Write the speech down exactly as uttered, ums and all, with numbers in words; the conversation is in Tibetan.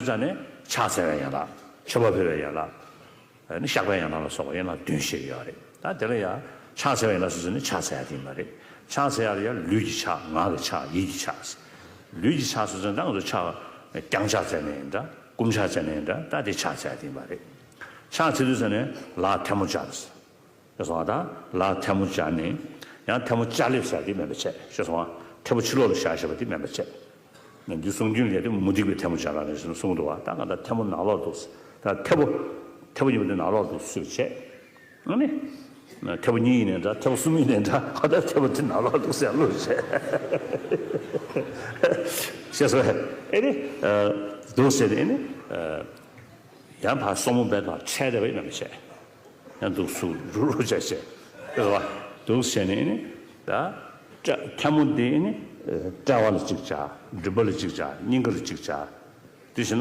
ས་ནས་ཕྱག་འཚལ་བའི་ཡན་ལག། མཆོད་པ་ཕུལ་བའི་ཡན་ལག། ཨ་ནི་བཤགས་པའི་ཡན་ལག་ལ་སོགས་པ་ཡན་ལག་བདུན་བཤད་ཀྱི་ཡོད་རེད། ད་དེ་ལ་ཡང་ཕྱག་འཚལ་བའི་ཡན་ལག་སོ་སོ་ནི་ཕྱག་འཚལ་ཡ་དེ་ཡིན་པ་རེད། ཕྱག་འཚལ་ཡ་ལ་ཡང་ལུས་ཀྱི་ཕྱག། ངག་གི་ཕྱག། ཡིད་ཀྱི་ཕྱག། ལུས་ཀྱི་ཕྱག་སོ་སོ་ནི་ད་ང་ཚོ་ཕྱག་བརྐྱང་ཕྱག་འཚལ་ནས་ཡིན་འདྲ། བསྐུམ་ཕྱག་འཚལ་ནས་ཡིན་འདྲ། ད་དེ་ཕྱག་འཚལ་ཡ་དེ་ཡིན་པ་རེད། ཕྱག་འཚལ་དུས་ཙ་ནས་ལག་ཐལ་མོ་སྦྱར། ཤེས་སོང་ང་། ད་ལག་ཐལ་མོ་སྦྱར་ནས། ཡང་ཐལ་མོ་སྦྱར་ལེབ་ཟེར་དེ་མེད་པ་བྱས། ཤེས་སོང་ང་། ཐལ་མོ་ཕྱི་ལོགས་ལ་བཞག་བཞག་པ་དེ་མེད་པ་བྱས། ནས་འདི་གསུང་རྒྱུན་ལས་དེ་མུ་སྟེགས་པའི་ཐལ་མོ་སྦྱར་ལ་ནས་གསུང་འདུག་བ། ད་ང་ད་ཐལ་མོ་ནང་ལོགས་འདུག། ད་ཐལ་པོ། ཐལ་པོ་གཉིས་པོ་དེ་ནང་ལོགས་འདུག་སུས་བྱས། ཨ་ནི། ཐལ་པོ་གཉིས་ཡིན་ནའི་འདྲ། ཐལ་པོ་གསུམ་ཡིན་ནའི་འདྲ། ཨ་ད་ཐལ་པོ་དེ་ནང་ལོགས་འདུག་ཟེར་བློས་བྱས། ཤེས་སོང་ངས། ཨེ་ནི། འདུག་ཟེར་ནས་ཨེ་ནི། ཡང་ཕར་སོར་མོ་འབད་དང་འཕྲད་བསྡད་པ་ཡིན་ན་མི་བྱེད། ཡང་འདུག་སུ་རུ་རུ་བྱས་བྱས། ཨེ་བ། འདུག་བྱས་ནས་ཨེ་ནི། ད། ཐལ་མོ་འདི་ཨེ་ནི། དཔྲལ་བ་ལ་གཅིག་བྱ། མགྲིན་པ་ལ་གཅིག་བྱ། སྙིང་ག་ལ་གཅིག་བྱ། དེ་བཞིན།